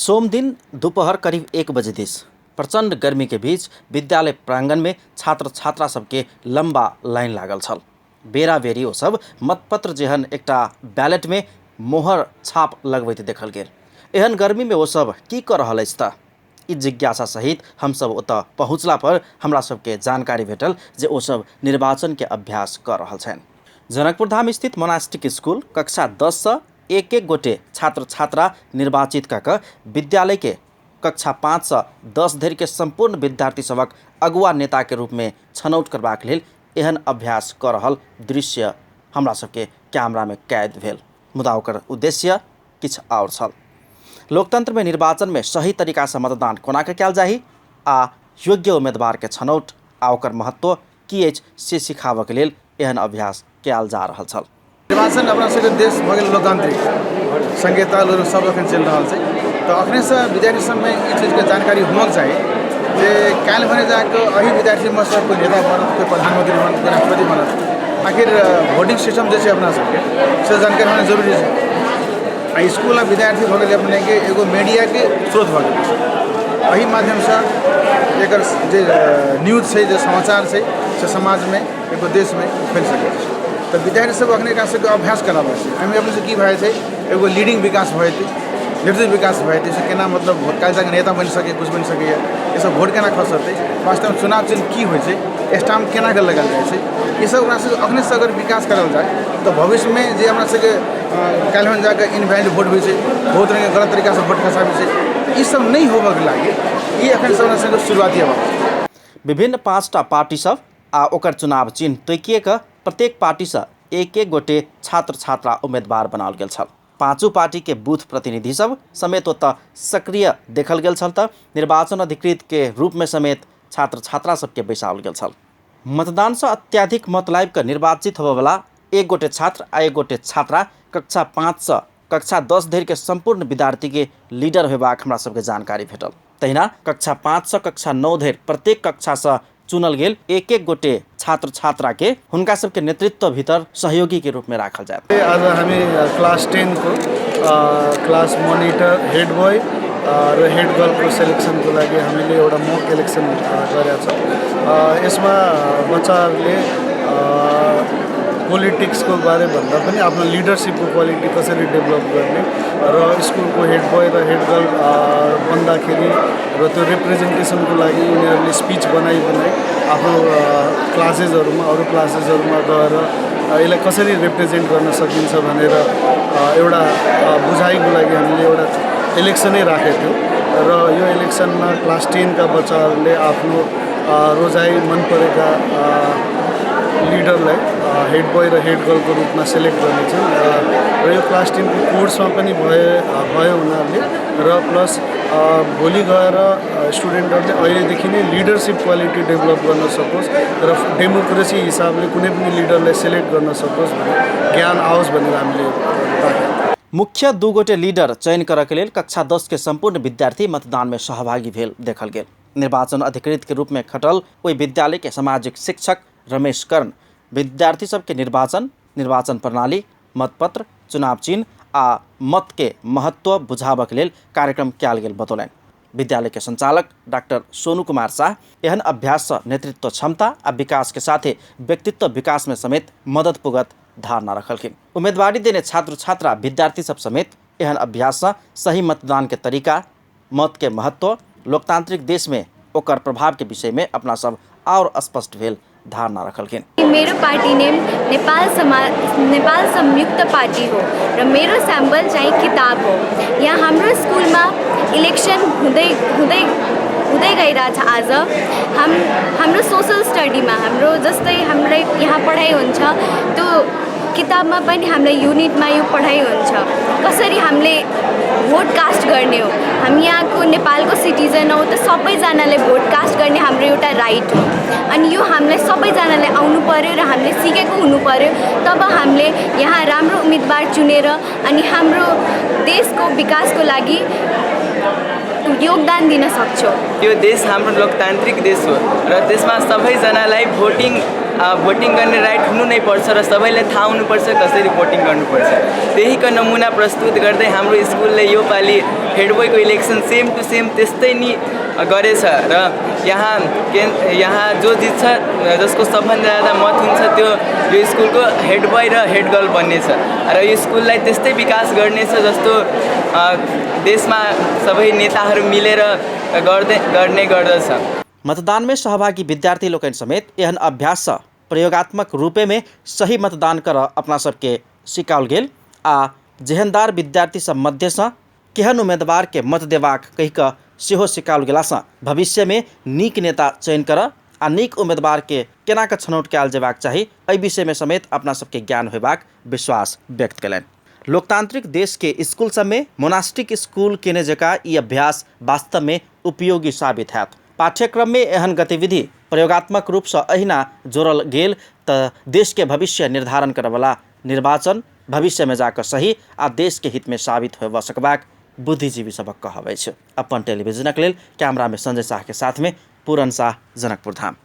सोमदिन दोपहर करीब 1 बजे दिस प्रचंड गर्मी के बीच विद्यालय प्रांगण में छात्र छात्रा सबके लंबा लाइन लागल छल। बेरा बेरी ओ सब मतपत्र जेहन एकटा बैलेट में मोहर छाप लगबैत देखल गेल। एहन गर्मी में ओ सब की क रहल अछि त ई जिज्ञासा सहित हम सब ओतऽ पहुँचला पर हमरा सबके जानकारी भेटल जे ओ सब निर्वाचन के अभ्यास क रहल छनि। जनकपुर धाम स्थित मोनास्टिक स्कूल कक्षा 10 से एक एक गोटे छात्र छात्रा निर्वाचित कऽ कऽ विद्यालय के कक्षा 5 से 10 धरि के संपूर्ण विद्यार्थी सबक अगुआ नेता के रूप में छनौट करबाक लेल एहन अभ्यास कऽ रहल दृश्य हमरा सबके कैमरा में कैद भेल। मुदा ओकर उद्देश्य किछु आओर छल। लोकतंत्र में निर्वाचन में सही तरीका से मतदान कोना के कयल जाही आ योग्य उम्मीदवार के छनौट आ ओकर महत्व की अछि से सिखाबऽ के लेल एहन अभ्यास कयल जा रहल छल। निर्वाचन अपना सबके देश भऽ गेल लोकतांत्रिक संहिता सब अखन चलि रहल छै, तऽ अखनेसँ विद्यार्थी सबमे ई चीजके जानकारी होमक चाही जे काल्हि भने जाकऽ एहि विद्यार्थीमे सँ कोइ नेता बनत, कोइ प्रधानमंत्री बनत, कोइ राष्ट्रपति बनत। आखिर वोटिंग सिस्टम जे छै अपना सबके से जानकारी होना जरूरी छै। आ इसकुल आ विद्यार्थी भऽ गेलै अपनेके एगो मीडियाके स्रोत भऽ गेलै। एहि माध्यमसँ एकर जे न्यूज छै, जे समाचार छै, से समाजमे एगो देशमे फैल सकै छै। तऽ विद्यार्थी सब अखने एकरा सबके अभ्यास कराबै छै। एहिमे अपने की भए जाइ छै, एगो लीडिंग विकास भऽ जेतै, नेतृत्व विकास भऽ जेतै, से केना मतलब काल्हि तक नेता बनि सकै, कुछ बनि सकैए, ई सब वोट केना खसतै, वास्तवमे चुनाव चिन्ह की होइ छै, स्टाम्प केना के लगायल जाइ छै, ई सब अपना सबके अखने से अगर विकास करल जाय तऽ भविष्यमे जे अपना सबके काल्हि खन जाके इनवैलिड वोट होइ छै, बहुत रङ्गके गलत तरीकासँ वोट खसाबै छै, ई सब नहि होबऽके लागि ई एखन सब अपना सबके शुरुआती अवस्था। विभिन्न 5टा पार्टी सब आ ओकर चुनाव चिन्ह तोकिए कऽ प्रत्येक पार्टीसँ एक एक गोटे छात्र छात्रा उम्मीदवार बनाओल गेल छल। पाँचों पार्टी के बूथ प्रतिनिधि सब समेत ओतऽ सक्रिय देखल गेल छल तऽ निर्वाचन अधिकृत के रूप में समेत छात्र छात्रा सबके बैसाओल गेल छल। मतदानसँ अत्याधिक मत लाबि कऽ निर्वाचित होबयवला एक गोटे छात्र आ एक गोटे छात्रा कक्षा 5 सँ कक्षा 10 धरि के संपूर्ण विद्यार्थी के लीडर होयबाक हमरा सबके जानकारी भेटल। तहिना कक्षा 5 सँ कक्षा 9 धरि प्रत्येक कक्षासँ चुनल गेल एक एक गोटे छात्र छात्रा के हुनका सबके नेतृत्व भीतर सहयोगी के रूप में राखल जायत। आज हामी क्लास 10 को क्लास मोनिटर, हेड बॉय र हेड गर्लको सेलेक्सनको लागि हामीले एउटा मक इलेक्सन गरेका छौँ। यसमा बच्चाहरूले पोलिटिक्सको बारे भन्दा पनि आफ्नो लिडरसिपको क्वालिटी कसरी डेभलप गर्ने र स्कुलको हेड बोय र हेड गर्ल बन्दाखेरि र त्यो रिप्रेजेन्टेसनको लागि उनीहरूले स्पिच बनाई बनाई आफ्नो क्लासेसहरूमा अरू क्लासेसहरूमा गएर यसलाई कसरी रिप्रेजेन्ट गर्न सकिन्छ भनेर एउटा बुझाइको लागि हामीले एउटा इलेक्सनै राखेको थियौँ र यो इलेक्सनमा क्लास 10 का बच्चाहरूले आफ्नो रोजाइ मन परेका लिडरलाई हेड बोय र हेड गर्लको रूपमा सेलेक्ट गर्नेछन् र यो क्लास 10 को कोर्समा पनि भयो उनीहरूले र प्लस भोलि गएर स्टुडेन्टहरूले अहिलेदेखि नै लिडरसिप क्वालिटी डेभलप गर्न सकोस् र डेमोक्रेसी हिसाबले कुनै पनि लिडरलाई सेलेक्ट गर्न सकोस् भन्ने ज्ञान आओस् भनेर हामीले राखेको। मुख्य दू गोटे लीडर चयन करऽ के लेल कक्षा 10 के संपूर्ण विद्यार्थी मतदान में सहभागी भेल देखल गेल। निर्वाचन अधिकृत के रूप में खटल ओहि विद्यालय के सामाजिक शिक्षक रमेश कर्ण विद्यार्थी सबके निर्वाचन, निर्वाचन प्रणाली, मतपत्र, चुनाव चिन्ह आ मत के महत्व बुझाबक लेल कार्यक्रम कयल गेल बतौलनि। विद्यालय के संचालक डॉक्टर सोनू कुमार शाह एहन अभ्यास सँ नेतृत्व क्षमता आ विकास के साथे व्यक्तित्व विकास में समेत मदद पुगत धारणा रखलखिन। उम्मीदवारी देने छात्र छात्रा विद्यार्थी सब समेत एहन अभ्यास सँ सही मतदान के तरीका, मत के महत्व, लोकतांत्रिक देश में ओकर प्रभाव के विषय में अपना सब और स्पष्ट भेल धारणा रखलखिन। मेरो पार्टी नेम नेपाल संयुक्त पार्टी हो र मेरो स्याम्पल चाहिँ किताब हो। यहाँ हाम्रो स्कुलमा इलेक्सन हुँदै हुँदै हुँदै गइरहेछ। आज हाम्रो सोसल स्टडीमा हाम्रो जस्तै हामीलाई यहाँ पढाइ हुन्छ त्यो किताबमा पनि हामीलाई युनिटमा यो पढाइ हुन्छ कसरी हामीले भोट कास्ट गर्ने हो। हामी यहाँको नेपालको सिटिजन हौँ त सबैजनाले भोट कास्ट गर्ने हाम्रो एउटा राइट हो अनि यो हामीलाई सबैजनालाई आउनु पर्यो र हामीले सिकेको हुनु पर्यो, तब हामीले यहाँ राम्रो उम्मेदवार चुनेर अनि हाम्रो देशको विकासको लागि योगदान दिन सक्छौँ। यो देश हाम्रो लोकतान्त्रिक देश हो र त्यसमा सबैजनालाई भोटिङ भोटिङ गर्ने राइट हुनु नै पर्छ र सबैलाई थाहा हुनुपर्छ कसरी भोटिङ गर्नुपर्छ। त्यहीको नमुना प्रस्तुत गर्दै हाम्रो स्कुलले यो पालि हेड बोयको इलेक्सन सेम टु सेम त्यस्तै नि गरेछ र यहाँ जो जित्छ, जसको सबभन्दा ज्यादा मत हुन्छ, त्यो यो स्कुलको हेड बोय र हेड गर्ल बन्नेछ र यो स्कुललाई त्यस्तै विकास गर्नेछ जस्तो देशमा सबै नेताहरू मिलेर गर्दै गर्ने गर्दछ। मतदान में सहभागी विद्यार्थी लोकनि समेत एहन अभ्यास सँ प्रयोगात्मक रूपे में सही मतदान करऽ अपना सबके सिखाओल गेल आ जेहनदार विद्यार्थी सब मध्य सँ केहन उम्मीदवार के मत देबाक कहि कऽ सेहो सिखाओल गेला सँ भविष्य में नीक नेता चयन करऽ आ नीक उम्मीदवार के केना कऽ छनौट कयल जेबाक चाही, एहि विषय में समेत अपना सबके ज्ञान होयबाक विश्वास व्यक्त कयलनि। लोकतांत्रिक देश के स्कूल सब में मोनास्टिक स्कूल केने जकाँ ई अभ्यास वास्तव में उपयोगी साबित हैत। पाठ्यक्रम में एहन गतिविधि प्रयोगात्मक रूप सँ अहिना जोड़ल गेल तऽ देश के भविष्य निर्धारण करऽवला निर्वाचन भविष्य में जाकऽ सही आ देश के हित में साबित होबऽ सकबाक बुद्धिजीवी सबक कहब अछि। अपन टेलीविजनक लेल कैमरा में संजय साह के साथ में पूरन साह, जनकपुर धाम।